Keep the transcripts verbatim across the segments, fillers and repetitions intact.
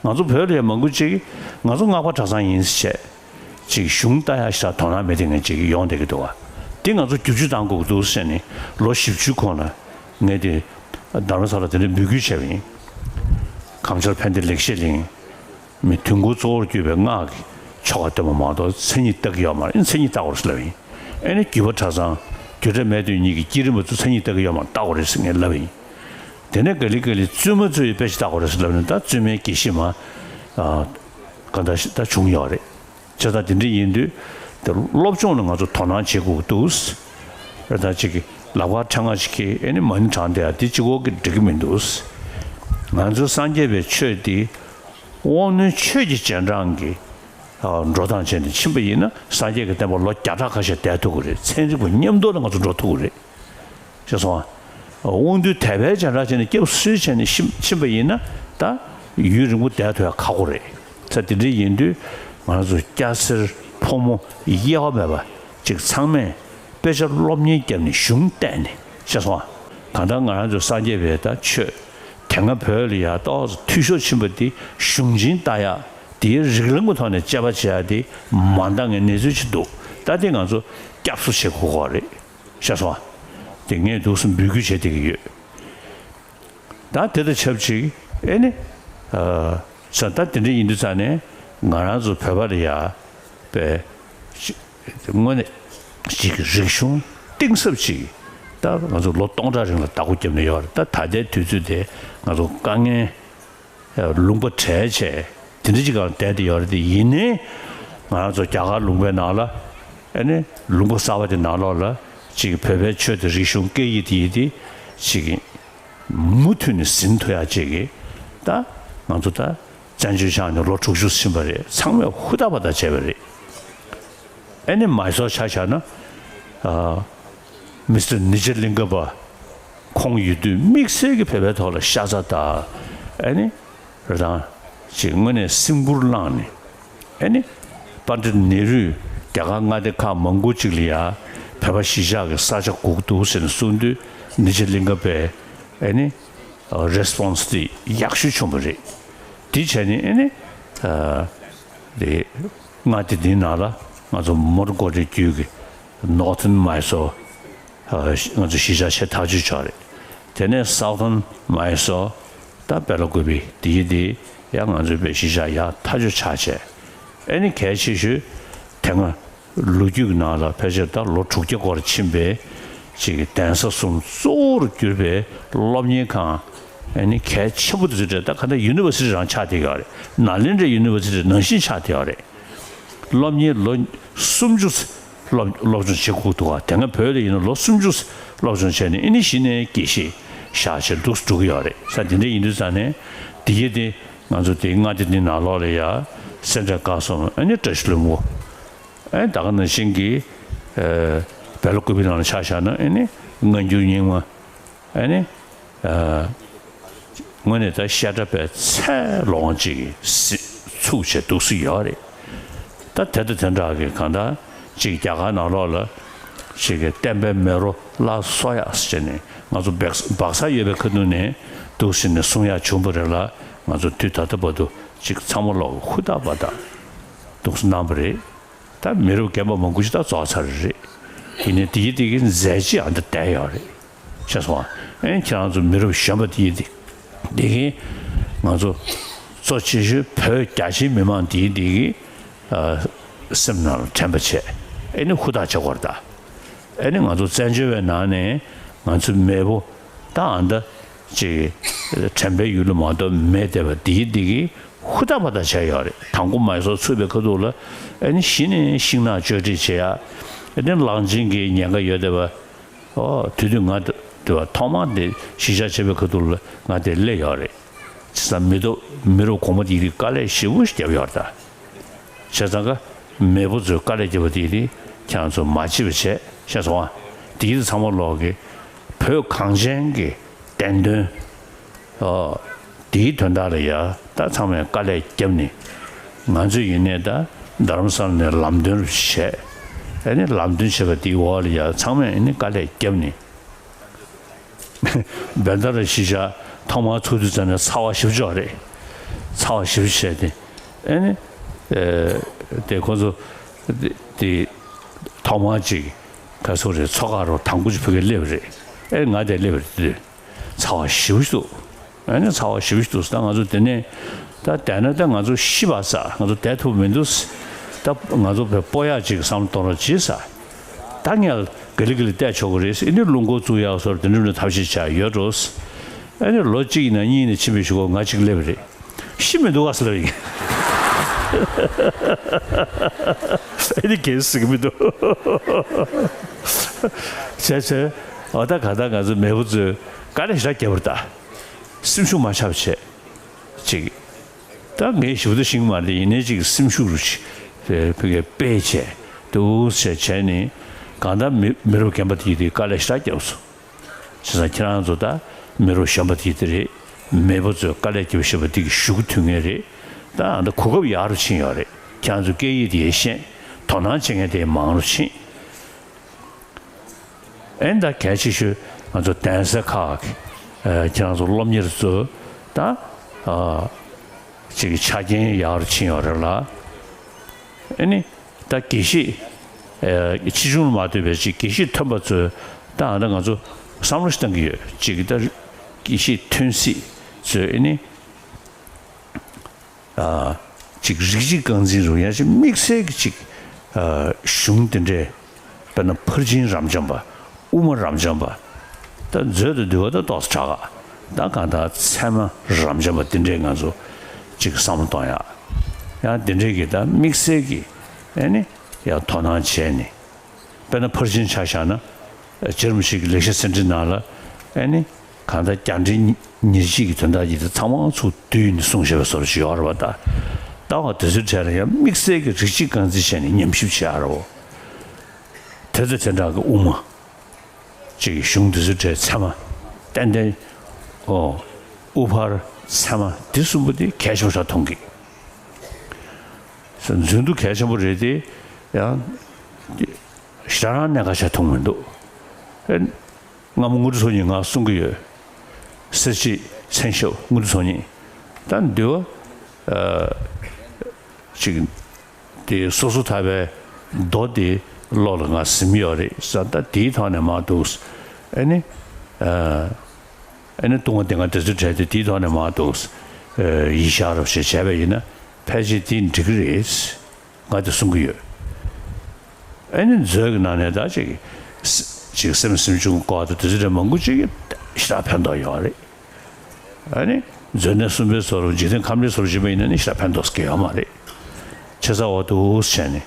ང་ཚོ་བོད་ལ་ཡང་མང་པོ་ཅིག་ང་ཚོ་སྔགས་པ་གྲྭ་ཚང་ཡིན་ཟེར་བྱས། ཅིག་གཞུང་ལྟ་ཡག་ཞིག་དང་དོ་སྣང་མེད་དེ་ངས་ཅིག་ཡོང་བསྡད་ཀྱི་འདུག་བ། འདི་ང་ཚོ་བསྒྱུར་བཅོས་གཏང་དགོས་ཀྱི་འདུག་ཟེར་ནས་ལོ་བཞི་བཅུ་གོང་ལ་ངས་དེ་རྡ་རམ་ས་ལ་དེ་འདྲའི་འབོད་སྐུལ་བྱས་པ་ཡིན། གངས་ཆར་ཕན་བདེ་ལེགས་བཤད་གླིང་། མི་དུས་འཁོར་གཙོ་བོར་གྱུར་པའི་སྔགས་ཀྱི་ཆོ་ག་བཏོན་པ་མ་གཏོགས་མཚན་ཉིད་བལྟ་གི་ཡོད་མ་རེད། མཚན་ཉིད་བལྟ་དགོས་རེད་ཟེར་ལབ་ཡིན། ཨེ་ནི་བརྒྱུད་པ་གྲྭ་ཚང་རྒྱུ་འབྲས་མེད་དོན་གཉིས་ཀྱི་བསྐྱེད་རིམ་པ་ཚོ་མཚན་ཉིད་བལྟ་གི་ཡོད་མ་རེད། བལྟ་དགོས་རེད་ཟེར་ངས་ལབ་ཡིན། དེ་ནས་ག་ལེ་ག་ལེ་བཙུན་མ་ཚོས་དཔེ་ཆ་བལྟ་དགོས་རེད་ཟེར་ལབ་ནས། ད་བཙུན་མའི་དགེ་བཤེས་མ་ག་འདྲ་ཞིག་ད་བྱུང་ཡོད་རེད། བྱས་ཙང་དེ་འདྲ་ཡིན་དུས་དེ་སློབ་སྦྱོང་ལ་ང་ཚོ་དོ་སྣང་བྱེད་དགོས་འདུག་རེད། ད་ཅིག་ལག་པ་ཕྲེང་བ་ཞིག་གིས་ཨེ་ནི་མ་ཎི་བགྲངས་བསྡད་ཡ་དེ་གཅིག་པོ་གིས་འགྲིག་གི་མི་འདུག་ང་ཚོའི་སངས་རྒྱས་པའི་ཆོས་འདི་དབང་རྣོན་ཆོས་ཀྱི་རྗེས་འབྲང་གི་འགྲོ་སྟངས་བྱས་ནས་ཕྱིན་པ་ཡིན་ན། སངས་རྒྱས་ཀྱི་བསྟན་པ་ལོ་བརྒྱ་ཕྲག་ཁ་ཤས་བསྡད་ཐུབ་ཀྱི་རེད། ཚན་རིག་པ་མཉམ་དུ་ལ་ང་ཚོ་འགྲོ་ཐུབ་ཀྱི་རེད། ཤེས་སོང་ཨ། དབང་རྟུལ་དད་པའི་རྗེས་འབྲང་བྱས་ནས་སྐྱབས་སུ་བྱས་ནས་ཕྱིན་ཕྱིན་པ་ཡིན་ན། ད་ཡུན་རིང་པོ་བསྡད་ཐུབ་ཡ་ཁག་པོ་རེད། ད་དེ་འདྲ་ཡིན་དུས་ང་ཚོ་སྐྱ་སེར་ཕོ་མོ་དབྱེ་བ་མེད་པ་ཅིག་ཚང་མས་དཔེ་ཆ་སློབ་གཉེར་བརྒྱབ་ནས་གཞུང་བལྟས་ནས། ཤེས་སོང་ཨ། གང་ལྟར་ང་རང་ཚོ་སངས་རྒྱས་པའི་ད་ཆོས་དེ་སྔ་བོད་ལ་ཡ་ཏོག་ཙམ་འཐུས་ཤོར་ཕྱིན་པ་འདི་གཞུང་ཆེན་ལྟ་ཡ། དེའི་རིགས་ལམ་གྱི་ཐོག་ནས་དཔྱད་པ་བྱེད་ཡ་དེ་མ་འདང་ངེས་གནས་ཚུལ་ཅིག་འདུག་ད་དེ་ང་ཚོ་སྐྱབས་སུ་བྱེད་དགོས་ཀྱི་རེད། ཤེས་སོང་ཨ། དེ་ངས་འདུག་སེ་འབོད་སྐུལ་བྱེད་བསྡད་ཀྱི་ཡོད། ད་དེ་དང་ཆབས་ཅིག་ཨེ་ནི། ཨ། ས་ད་དེ་འདྲ་ཡིན་དུས་ཙང་ནས་ང་རང་ཚོ་བོད་པ་ལ་ཡ་པའི་དངོས་གནས་ཅིག་རིག་གཞུང་གཏིང་ཟབ་ཅིག་ད་ང་ཚོ་ལོ་སྟོང་ཕྲག་རིང་ལ་བདག་པོ་བརྒྱབ་ནས་ཡོད་རེད། ད་ད་ལྟའི་དུས་ཚོད་དེ་ང་ཚོ་དཀའ་ངལ་ལུང་པ་བྲལ་བྱས་དེ་འདྲ་ཅིག་སྒང་བསྡད་དེ་ཡོད་རེད། དེ་ཡིན་ནའི་ང་རང་ཚོ་རྒྱ་གར་ལུང་པའི་ནང་ལ་ཨ་ནི་ལུང་པ་གསར་པ་དེ་ནང་ལོགས་ལ་ཅིག་བོད་པའི་ཆོས་དང་རིག་གཞུང་སྐད་ཡིག་དེ་ཡིན་དེ་ཅིག་མུ་མཐུད་ནས་ཟིན་ཐུབ་ཡ་ཅིག་གི་ད་ང་ཚོ་ད་བཙན་བྱོལ་ཆགས་ནས་ལོ་དྲུག་ཅུ་ཕྱིན་པ་རེད། ཚང་མས་ཧུར་ཐག་པ་ཐག་བྱས་པ་རེད། ཨ་ནི་མའི་སོར་ཆ་བཞག་ན། ཨ། མི་སི་ཊར་ནི་ཇ་ལིང་ག་པ་ཁོང་ཡོད་དུས་དམིགས་བསལ་གྱི་བོད་པའི་ཐོག་ལ་ཤ་ཚ་དང་། ཨ་ནི་རང་ཅིག་དངོས་གནས་སེམས་ཁུར་བླངས་ནས། ཨ་ནི་པཎྜི་ཏ་ནེ་རུས་རྒྱ་གར་མངའ་སྡེ་ཁག་མང་པོ་ཅིག་ལ་ཡ་བོད་པ་གཞིས་ཆགས་ཀྱི་ས་ཆ་དགོས་འདུག་ཟེར་ནས་གསུངས་དུས་ནི་ཇ་ལིང་ག་པས་ཨ་ནི་རེ་སི་པོན་སི་དེ་ཡག་ཤོས་བྱུང་བ་རེད། དེ་བྱས་ནས་ཨ་ནི་ཨ་དེ་མངའ་སྡེ་འདིའི་ནང་ལ་ང་ཚོ་མོན་གྷོ་རི་རྒྱུད་ཀྱི་ནོར་ཐོན་མའི་སོར་ཨ་ང་ཚོ་གཞིས་ཆགས་ཆེ་ཐག་ཆོད་ཆགས་རེད། དེ་ནས་སའུ་ཐན་མའི་སོར་ད་སྦེ་ལ་ཀུ་པི་དེ་ཡི་དེ་ཡང་ང་ཚོའི་བོད་གཞིས་ཆགས་ཡག་ཐག་ཆོད་ཆགས་བྱས། ཨ་ནི་གལ་ཆེ་ཤོས་དེ་སྔ་ལོ་རྒྱུས་ཀྱི་ནང་ལ་ཕལ་ཆེར་ད་ལོ་དྲུག་བརྒྱ་སྐོར་ཕྱིན་པའི་ཅིག་གི་གདན་ས་གསུམ་གཙོ་བོར་གྱུར་པའི་སློབ་གཉེར་ཁང་ཨ་ནི་གལ་ཆེན་པོ་དེ་ཚོ་རེད། ད་ག་ད་ཡུ་ནི་ཝར་སི་ཊི་རང་ཆགས་བསྡད་ཡོད་རེད། ནཱ་ལེནྡྲའི་ཡུ་ནི་ཝར་སི་ཊི་ནང་བཞིན་ཆགས་བསྡད་ཡོད་རེད། སློབ་གཉེར་ལོ་སུམ་ཅུ་སློབ་སློབ་སྦྱོང་བྱེད་དགོས་འདུག་ག་དེ་སྔ་བོད་ལ་ཡིན་ན་ལོ་སུམ་ཅུ་སློབ་སྦྱོང་བྱས་ནས་ཨ་ནི་གཞི་ནས་དགེ་བཤེས་བཞག་བྱས་འདུག་འགྲོ་གི་ཡོད་རེད། ས་དེ་འདྲ་ཡིན་དུས་ཙང་ནས་དེ་ཡི་དེ་ང་ཚོ་དེ་མངའ་སྡེ་འདི་ནང་ལོགས་ལ་ཡ་སེ་འབྲས་དགའ་གསུམ་ཨ་ནི་བཀྲ་ཤིས་ལྷུན་པོ། ཨ་ནི་ད་ག་ནང་བཞིན་གྱི་ཨ་སྦེ་ལ་ཀུ་པི་ནང་ལ་ཆ་བཞག་ན་ཨ་ནི་སྔ་འགྱུར་རྙིང་མ། ཨ་ནི། ཨ། དངོས་གནས་ད་བཤད་གྲྭ་པའི་ཚད་ལོངས་གཅིག་གི་སི་ཚུགས་བྱས་འདུག་སེ་ཡོད་རེད། ད་དེ་དང་དེ་འདྲ་གི་གང་ལྟར་ཅིག་རྒྱ་གར་ནང་ལོགས་ལ་ཅིག་གི་བསྟན་པའི་མེ་རོ་སླར་གསོ་ཡག་ཟེར་ནས་ང་ཚོ་སྦག་སྦག་ས་ཡོད་པའི་ཁ་ཐུག་ནས་འདུག་སེ་ནས་གསུང་ཡག་བྱུང་བ་རེད་ལ། ང་ཚོ་དུས་ད་ལྟ་བར་དུ་ཅིག་ཚང་མ་ལོག་ཧུར་ཐག་པ་ཐག་འདུག་སེ་གནང་བ་རེད། ད་མི་རབས་རྒན་པ་མང་པོ་ཞིག་ད་རྫོགས་ཚར་རེད། ཡིན་ནའི་དེ་ཡི་དེ་གི་མཛད་རྗེས་ཨ་འདི་བསྡད་ཡོད་རེད། ཤེས་སོང་ཨ། ཨེ་ཁྱེད་རང་ཚོ་མི་རབས་གཞོན་པ་དེ་ཡི་དེ་དེ་གི་ང་ཚོ་གཙོ་ཆེ་ཤོས་བོད་རྒྱ་ཆེའི་མི་མང་དེ་ཡི་དེ་གི་ཨ་སེམས་ནང་ལ་དྲན་པ་བྱས། ཨེ་ནི་ཧུར་ཐག་བྱེད་དགོས་རེད་ད། ཨེ་ནི་ང་ཚོ་བཙན་བྱོལ་བའི་ནང་ནས་ང་ཚོའི་མེས་པོ་ད་ཨ་འདི་ཅིག་དྲན་པའི་ཡུལ་ལ་མ་གཏོགས་མེད་བསྡད་པ་དེ་ཡི་དེ་གི་ཧུར་ཐག་པ་ཐག་བྱས་ཡོད་རེད། དང་པོ་མའི་སོར་ཚུགས་པའི་ཁ་ཐུག་ལ་ཨ་ནི་གཞི་ནས་ཤིང་ནགས་གཅོད་འབྲེག་བྱེད་ཡ། ཨ་ནི་གླང་ཆེན་གྱི་ཉེན་ཁ་ཡོད་བསྡད་པ། ཨོ་དེ་དུས་ང་དེ་བ་ཐོག་མར་དེ་གཞིས་ཆགས་ཆགས་པའི་ཁ་ཐུག་ལ་ང་དེ་སླེབས་ཡོད་རེད། བྱས་ཙང་མི་ཐོག་མི་རབས་གོང་མ་དེ་ཡི་དེ་དཀའ་ལས་ཞེ་པོ་ཞིག་བརྒྱབ་ཡོད་རེད་ད། བྱས་ཙང་ཀ་མེས་པོ་ཚོས་དཀའ་ལས་བརྒྱབ་པ་དེ་ཡི་དེ་ཁྱེད་རང་ཚོ་མ་བརྗེད་པ་བྱས། ཤེས་སོང་ཨ། དེ་ཡི་དེ་ཚང་མ་ལོག་གི་བོད་གངས་ཅན་གྱི་བདེན་དོན། ཨོ། དེའི་དོན་དག་ལ་ཡ་ད་ཚང་མས་དཀའ་ལས་བརྒྱབ་ནས། ང་ཚོས་ཡིན་ནའི་ད་རྡ་རམ་ས་ལ་ནས་ལམ་སྟོན་རུ་བྱས། ཨ་ནི་ལམ་སྟོན་བྱས་པ་དེའི་འོག་ལ་ཡ་ཚང་མས་ཨ་ནི་དཀའ་ལས་བརྒྱབ་ནས། བན་ད་ར་གཞིས་ཆགས་ཐོག་མར་ཚུགས་དུས་ཙམ་ནས་ཚ་བ་ཞེ་པོ་ཅིག་ཡོད་རེད། ཚ་བ་ཞེ་པོ་བྱས་ཏེ། ཨེ་ནི། ཨེ། དེ་ཁོ་ཚོ། དེ་དེ་ཐོག་མར་ཅིག་ག་སོ་རེད། མཚོ་ཁ་རུ་དང་པོ་ཅིག་ཕ་གིར་སླེབས་རེད། ཨེ། ང་དེར་སླེབས་རེད། དེ་དུས་ཚ་བ་ཞེ་པོ་ཞིག་འདུག་ཨེ་ནི་ཚ་བ་ཞེ་པོ་ཞིག་འདུག་ད་ང་ཚོ་དེ་ནས་ད་བསྡད་ན་ད་ང་ཚོ་ཤི་བ་ས། ང་ཚོ་བསྡད་ཐུབ་མི་འདུག་ད་ང་ཚོ་བས་སྤོ་ཡག་ཅིག་བསམ་བློ་གཏོང་རོགས་བྱེད་ས། ད་ངས་ག་ལེ་ག་ལེ་བལྟས་ཆོག་གི་རེད། ཨེ་ནི་རླུང་འཁོར་བཙུགས་ཡག་སོགས་དེ་འདྲ་ནས་ཐབས་ཤེས་བྱས་ཡོད་འགྲོ། ཨེ་ནི་ལོ་གཅིག་ཡིན་ན་གཉིས་ཡིན་ན་ཕྱིན་པའི་གཞུག་གུ་ང་གཅིག་སླེབས་རེད། ཤི་མི་འདུག་ག་ཟེར་ལབ་ཡིན། ཨེ་ནི་གས་ཟེར་གི་མི་འདུག་བྱས་བྱས། འོ་ད་ག་ད་ང་ཚོ་མེས་པོ་ཚོས་དཀའ་ལས་ཞེ་དྲག་བརྒྱབ་པ་རེད་ད། སེམས་ཤུགས་མ་ཆག་པ་བྱས། ཅིག་ད་ངས་ཞེ་པོ་ད་ཤེས་ཀྱི་མ་རེད། ཡིན་ནའི་ཅིག་སེམས་ཤུགས་རུ་ཅིག་ཕ་གིར་སྤེལ་བྱས་འདུག་བྱས་བྱས་ནས། གང་ལྟར་མི་མི་རབས་རྒན་པ་དེ་དེ་དཀའ་ལས་ཞེ་དྲག་བརྒྱབ་སོང་། བྱས་ཙང་ཁྱེད་རང་ཚོ་ད་མི་རབས་གཞོན་པ་དེ་དེ་རེད། མེས་པོ་ཚོས་དཀའ་ལས་བརྒྱབ་བཞིན་པ་འདི་གི་གཞུག་གུ་མཐུད་མཁན་རེད། ད་ཨ་ད་གོ་སྐབས་ཡག་རུ་ཕྱིན་ཡོད་རེད། ཁྱེད་རང་ཚོ་སྐད་ཡིག་དེ་ཡང་ཤེས། དོ་སྣང་བྱེད་མཁན་དེ་ཡང་མང་རུ་ཕྱིན། ཨེ་ད་གལ་ཆེ་ཤོས་ང་ཚོ་གདན་ས་ཁག་གི་ཨ་ཁྱེད་རང་ཚོ་སློབ་གཉེར་ཚོ་ད་ཨ་ཅིག་ཆ་རྐྱེན་ཡག་རུ་ཕྱིན་ཡོད་རེད་ལ། ཨེ་ནི་ད་དགེ་བཤེས་ཨ་ཆེ་ཆུང་ལ་མ་ལྟོས་པའི་ཅིག་དགེ་བཤེས་ཐོན་པ་ཚོས་ད་ཨ་ད་ང་ཚོ་བསམ་བློ་ཞིག་བཏང་གི་ཡོད། ཅིག་ད་དགེ་བཤེས་ཐོན་སྲིད་ཚོས་ཨེ་ནི། ཨ་ཅིག་རིགས་གཅིག་རྐང་འཛིན་རུ་ཡང་ཅིག་དམིགས་བསལ་གྱི་ཅིག་ཨ་གཞུང་དེ་འདྲའི། དཔེར་ན་ཕར་ཕྱིན་རབ་འབྱམས་པ། དབུ་མ་རབ་འབྱམས་པ། ད་མཛོད་དུ་འདུལ་བ་ད་ཏོག་ཙམ་དྲག་ག་ད་གང་ལྟར་ཚད་མ་རབ་འབྱམས་པ་དེ་འདྲའི་ང་ཚོ་ཅིག་བསམ་བློ་གཏོང་ཡག་ཡང་དེ་འདྲའི་གི་ད་དམིགས་བསལ་གྱི་ཨེ་ནི་ཡང་དོ་སྣང་བྱས་ནས། དཔེར་ན་ཕར་ཕྱིན་ཆ་བཞག་ན། རྗེ་རིན་པོ་ཆེ་གི་ལེགས་བཤད་ཟིན་བྲིས་ནང་ལ་ཨེ་ནི། གང་ལྟར་རྒྱ་འགྲེལ་ཉེར་གཅིག་གི་དོན་དག་ཅིག་དེ་ཚང་མ་ཚུར་བསྡུས་ནས་གསུངས་བཞག་པའི་བཟོ་འདྲ་ཞིག་ཡོད་རེད་པ། ད་ལྟ་བ་དེ་ཚོའི་གྲས་ལ་ཡང་དམིགས་བསལ་གྱི་རིགས་གཅིག་རྐང་འཛིན་བྱས་ནས་ཉམས་ཞིབ་བྱེད་ཡག་རེད་པ། དེ་ཚོ་དེ་འདྲ་གི་དབུ་མ་ཅིག་གཞུང་དེ་ཚོའི་གྲས་ཚད་མ་ཏན་ཏན། ཨོ། དབུ་ཕར་ཚད་མ་འདི་གསུམ་པོ་དེ་གལ་ཆེན་པོ་ཞིག་མཐོང་གི། མཛོད་འདུ་གལ་ཆེན་པོ་རེད་དེ། ཡང་ཞེ་དྲག་རང་གནད་འགག་ཆགས་མཐོང་མི་འདུག་ཨེ། སྔ་མོ་དངོས་གྲུབ་ཚོགས་གཉིས་ང་གསུང་གི་ཡོད། སེར་བྱེས་མཚན་ཞབས་དངོས་གྲུབ་ཚོགས་གཉིས། ད་འདུལ་བ་ཨ་ཅིག་དེ་སོ་སོ་ཐར་པའི་མདོ་དེ་བློ་ལ་ང་ཟིན་ཡོད་རེད་ཟེར། ད་དེའི་ཐོག་ནས་མར་འདུག་ཨེ་ནི་ཨ་ཨེ་ནི་ལྟུང་བ་སྡེ་ལྔ་དེ་ཚོའི་གྲས་དེ་དེའི་ཐོག་ནས་མར་འདུག་ཨེ་ཡིད་བཞག་རོགས་ཞེས་བྱས་པ་ཡིན་ན་ཕལ་ཆེར་དེ་འགྲིག་གི་རེད། ང་དེ་གསུང་གི་ཡོད། ཨེ་ནི་མཛོད་ཀྱི་ནང་ནས་ད་ཅིག་ཅིག་སེམས་སེམས་བྱུང་སྐོར་དང་དེ་ཚོ་རེ་མང་པོ་ཅིག་ཞེ་དྲག་ཕན་ཐོགས་ཡོད་རེད། ཨེ་ནི་མཛོད་གནས་གསུམ་པའི་བཟོ་འདྲ། འཇིག་རྟེན་ཁམས་རིག་བཟོ་འདྲ་བྱེད་པ་ཡིན་ན་ནི་ཞེ་དྲག་ཕན་ཐོགས་ཀྱི་ཡོད་མ་རེད། ཆེ་ས་འོ་འདུག་བྱས་ནས་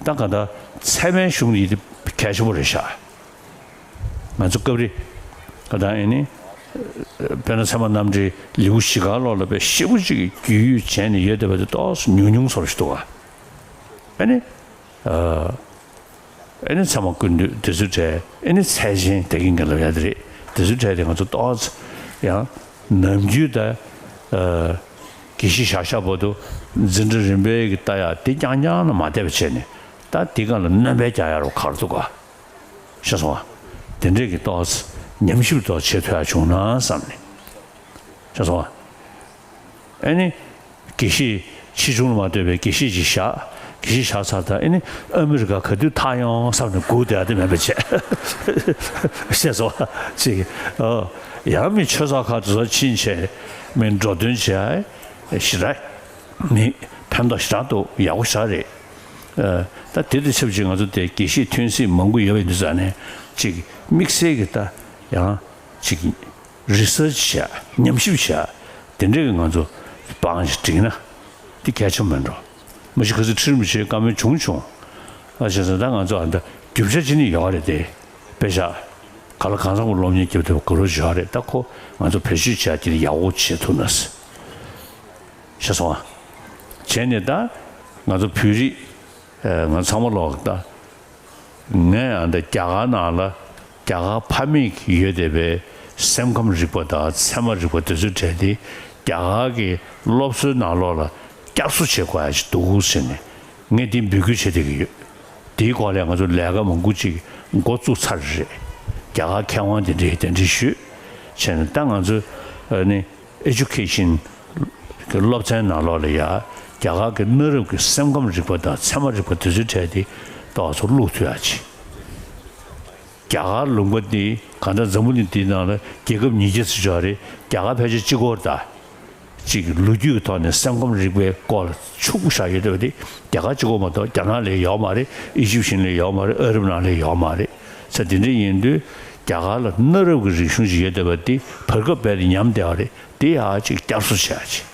ད་ག་ད་ཚད་མའི་གཞུང་ཡིན་དེ་གལ་ཆེན་པོ་རེད་ཤག་ང་ཚོ་སྐབས་རེ་ག་ད་ཨེ་ནི་དཔེར་ན་ཚད་མ་རྣམ་འགྲེལ་ལེའུ་བཞི་ཀ་ལོག་ལ་དཔེ་ཞེ་པོ་ཅིག་རྒྱུས་ཡོད་བྱས་ནས་ཡོད་བསྡད་པ་དེ་ཏོག་ཙམ་ཉུང་ཉུང་བཟོ་འདྲ་ཞིག་འདུག་ག་ཨེ་ནི། ཨ་ནི་ཚད་མ་ཀུན་བཏུས་དེ་ཚོའི་གྲས། ཨ་ནི་ཚད་ཆེན་དེ་གིན་གྱི་ལབ་ཡ་དེ་རེད། དེ་ཚོའི་གྲས་དེ་ང་ཚོ་ཏོག་ཙམ་ཡང་ནམ་རྒྱུན་ད་ཨ་དགེ་བཤེས་ཞབས་ཞབས་པོ་དུ་འཛིན་གྲྭ་རིམ་པའི་གི་ལྟ་ཡ་དེ་རྐྱང་རྐྱང་ལ་མ་བལྟས་པ་བྱས་ནས། ད་དེ་ག་ལ་སྣོན་པ་རྒྱག་ཡ་རོ་ག་རེ་འདུག་ག་ཤེས་སོང་ང་། དེ་འདྲས་ཀྱི་ཏོག་ཙམ་ཉམས་ཞིབ་ཏོག་བྱེད་ཐུབ་ཡ་བྱུང་ན་བསམ་ནས། ཤེས་སོང་ང་། ཨ་ནི། དགེ་བཤེས་ཆེ་ཆུང་ལ་མ་ལྟོས་པའི་དགེ་བཤེས་ཅིག་བཞག་དགེ་བཤེས་བཞག་ཚར་ད་ཨ་ནི་ཨ་མི་རི་ཀ་ག་དུས་ཐར་ཡོང་བསམ་ནས་སྒུག་བསྡད་ཡ་དེ་མེད་པ་བྱས། ཤེས་སོང་ང་། ཅིག་ཨོ། ཡང་མི་ཆོས་ཚོགས་ཁག་དེ་ཚོ་ཕྱིན་བྱས་མི་འགྲོ་དོན་བྱས་ཨ་ཞེ་དྲག་མི་ཕན་ཐོགས་ཞེ་དྲག་འདུག་ཡག་པོ་ཞེ་དྲག་རེད། ཨ་ད་དེ་དང་ཆབས་ཅིག་ང་ཚོ་དེ་དགེ་བཤེས་ཐོན་སྲིད་མང་པོ་ཡོད་པ་ཡིན་དུས་ཙང་ནས་ཅིག་དམིགས་བསལ་གྱི་ད་ཡང་ཅིག་རི་སར་ཆི་བྱས། ཉམས་ཞིབ་བྱས། དེ་འདྲས་ཀྱི་ང་ཚོ་པང་ཞིག་བསྒྲིགས་ན་འདི་གལ་ཆེན་མིན་འགྲོ། མ་གཞི་ཁ་སང་ཁྲི་རིན་པོ་ཆེའི་བཀའ་མོལ་བྱུང་བྱུང་། ཨ་བྱས་ཙང་ད་ང་ཚོ་ཨ་ད་རྒྱུ་ཆ་ཅི་ནས་ཡོད་རེད་དེ། དཔེ་ཆ་ག་ལ་གང་འཚམ་གྱི་སློབ་གཉེར་རྒྱབ་ཐུབ་དགོས་རོགས་བྱས་རེད། ད་ཁོ་ང་ཚོ་བེད་སྤྱོད་བྱས་དེ་ཡག་པོ་བྱེད་ཐུབ་ན་ཟེར། ཤེས་སོང་ང་། བྱས་ནས་ད་ང་ཚོ་བོད་རིགས་ང་ཚང་མ་ལོག་ད། ངས་ཨ་འདི་རྒྱ་གར་ནང་ལ་རྒྱ་གར་ཕ་མེས་ཀྱི་ཡོད་བསྡད་པའི་སེམས་ཁམས་རིག་པ་དང་ཚད་མ་རིག་པ་དེ་ཚོའི་གྲས་དེ་རྒྱ་གར་གྱི་སློབ་གསོའི་ནང་ལོགས་ལ་བསྐྱར་གསོ་བྱེད་དགོས་ཡ་ཞིག་འདུག་ཟེར་ནས་ངས་འདི་འབོད་སྐུལ་བྱེད་བསྡད་ཀྱི་ཡོད། དེའི་སྐོར་ལ་ང་ཚོ་ལས་ཀ་མང་པོ་ཅིག་འགོ་བཙུགས་ཚར་རེད། རྒྱ་གར་མཁས་དབང་དེ་འདྲས་དེ་འདྲས་ཞུས་བྱས་ནས་ད་ང་ཚོ་ཨ་ནི། Education གི་སློབ་ཚན་ནང་ལོགས་ལ་ཡ་རྒྱ་གར་གྱི་གནའ་རབས་ཀྱི་སེམས་ཁམས་རིག་པ་དང་ཚད་མ་རིག་པ་དེ་ཚོའི་གྲས་དེ་ཏོག་ཙམ་བླུག་ཐུབ་ཡ་ཅིག་རྒྱ་གར་ལུང་པ་འདི་གང་ལྟར་འཛམ་བུ་གླིང་འདིའི་ནང་ལ་རྒྱལ་ཁབ་ཉིས་བརྒྱ་ཙམ་ཡོད་རེད། རྒྱ་གར་ཕལ་ཆེར་གཅིག་པོ་རེད་ད། ཅིག་ལོ་རྒྱུས་ཀྱི་ཐོག་ནས་སེམས་ཁམས་རིག་པའི་སྐོར་ལ་ཕྱུག་པོ་བཞག་ཡོད་བསྡད་པ་དེ་རྒྱ་གར་གཅིག་པོ་མ་གཏོགས་རྒྱ་ནག་ལ་ཡོད་མ་རེད། ཨི་ཇིབ་ཤིན་ལ་ཡོད་མ་རེད། ཨ་རབ་ནང་ལ་ཡོད་མ་རེད། ས་དེ་འདྲ་ཡིན་དུས་རྒྱ་གར་ལ་གནའ་རབས་ཀྱི་རིག་གཞུང་ཅིག་ཡོད་བསྡད་པ་དེ་བར་སྐབས་རྦད་དེ་ཉམས་བསྡད་པ་རེད། དེ་ཡང་ཅིག་བསྐྱར་གསོ་བྱེད་ཡ་ཅིག་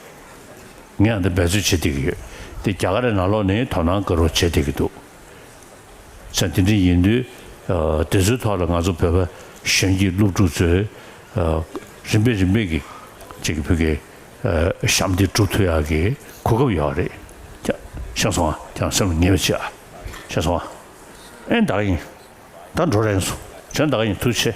ངས་ཡང་ད་འབད་རྩོལ་བྱེད་བསྡད་ཀྱི་ཡོད། དེ་རྒྱ་གར་ནང་ལོགས་ནས་དོ་སྣང་དགའ་རབ་བྱེད་བསྡད་ཀྱི་འདུག་ས་དེ་འདྲ་ཡིན་དུས་ཨ་དེ་ཚོའི་ཐོག་ལ་ང་ཚོ་བོད་པ་གཞོན་སྐྱེས་སློབ་ཕྲུག་ཚོས་ཨ་རིམ་པས་རིམ་པས་ཀྱིས་ཅིག་བོད་ཀྱི་ཨ་ཞབས་འདེགས་སྒྲུབ་ཐུབ་ཡག་གི་གོ་སྐབས་ཡོད་རེད། ཤེས་སོང་ཨ། ཁྱེད་རང་སེམས་ལ་ངེས་པ་བྱེད་ཨ། ཤེས་སོང་ཨ། ཨེ་ད་ག་ཡིན། ད་འགྲོ་རན་སོང་། བྱས་ད་ག་ཡིན། ཐུགས་རྗེ་ཆེ།